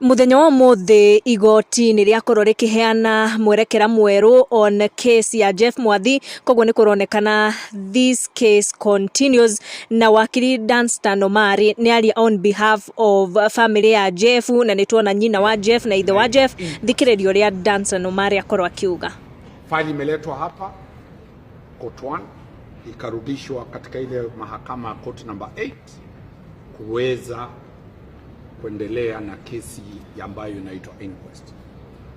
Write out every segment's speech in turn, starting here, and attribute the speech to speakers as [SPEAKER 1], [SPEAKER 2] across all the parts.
[SPEAKER 1] Muthenya wa umuthi igoti ni riakorwo rikiheana mwerekera mweru on case ya Jeff Mwathi. Koguo ni kuronekana this case continues, na wakiri Danstan Omari ni aria on behalf of family ya Jeff, na ni tuona nyina wa Jeff na ithe wa Jeff. Thikiriria uria Danstan Omari akorwo akiuga.
[SPEAKER 2] Faili imeletwa hapa court 1, ikarudishwa katika ile mahakama court number 8 kuweza kuendelea na kesi ambayo inaitwa inquest.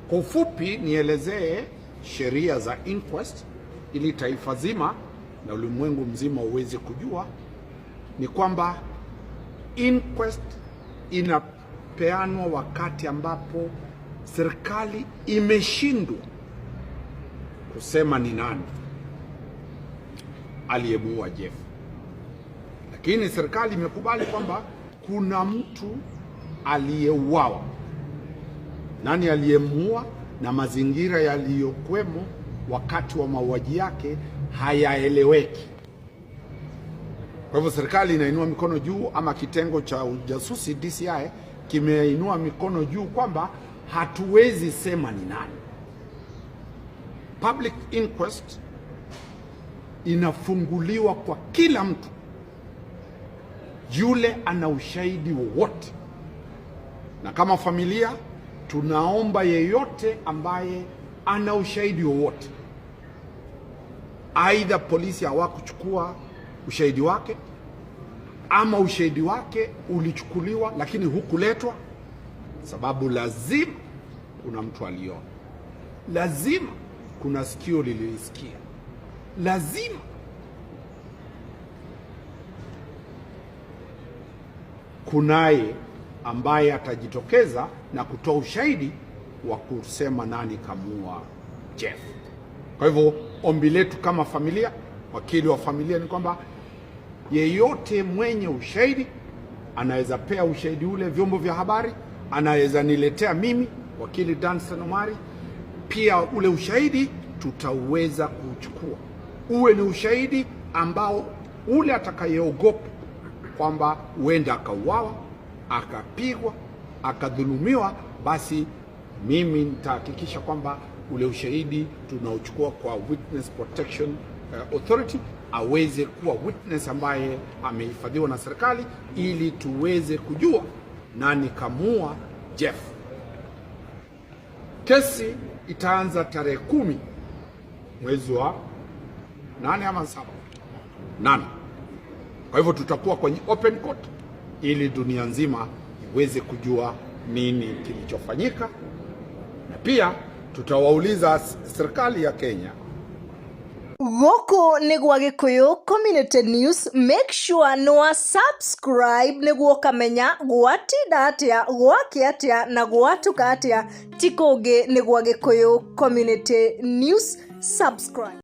[SPEAKER 2] Kwa ufupi, nielezee sheria za inquest ili taifa zima na ulimwengu mzima uweze kujua ni kwamba inquest inapeanwa wakati ambapo serikali imeshindwa kusema ni nani aliyemuua Jeff, lakini serikali imekubali kwamba kuna mtu aliyeuawa, nani aliyemuua na mazingira yaliyokuwemo wakati wa mauaji yake hayaeleweki. Kwa hivyo serikali inainua mikono juu, ama kitengo cha ujasusi DCI kimeinua mikono juu kwamba hatuwezi sema ni nani. Public inquest inafunguliwa kwa kila mtu yule ana ushahidi wowote, na kama familia tunaomba yeyote ambaye ana ushahidi wowote, aidha polisi hawakuchukua ushahidi wake ama ushahidi wake ulichukuliwa lakini hukuletwa, sababu lazima kuna mtu aliona, lazima kuna sikio lilisikia, lazima kunaye ambaye atajitokeza na kutoa ushahidi wa kusema nani kamua Jeff. Kwa hivyo ombi letu kama familia, wakili wa familia, ni kwamba yeyote mwenye ushahidi anaweza pea ushahidi ule vyombo vya habari, anaweza niletea mimi wakili Danstan Omari, pia ule ushahidi tutaweza kuchukua, uwe ni ushahidi ambao ule atakayeogopa kwamba huenda akauawa, akapigwa, akadhulumiwa, basi mimi nitahakikisha kwamba ule ushahidi tunaochukua kwa Witness Protection Authority aweze kuwa witness ambaye amehifadhiwa na serikali ili tuweze kujua nani kamua Jeff. Kesi itaanza tarehe 10 mwezi wa 8 ama 7, 8. Kwa hivyo tutakuwa kwenye open court ili dunia nzima iweze kujua nini kilichofanyika, na pia tutawauliza serikali ya Kenya.
[SPEAKER 1] Gũkũ nĩ gwa Gĩkũyũ Community News. Make sure nĩ wa subscribe nĩguo ũkamenya gwatinda atĩa, gwakĩa atĩa na gwatuka atĩa. Ti kũngĩ, nĩ gwa Gĩkũyũ Community News. Subscribe.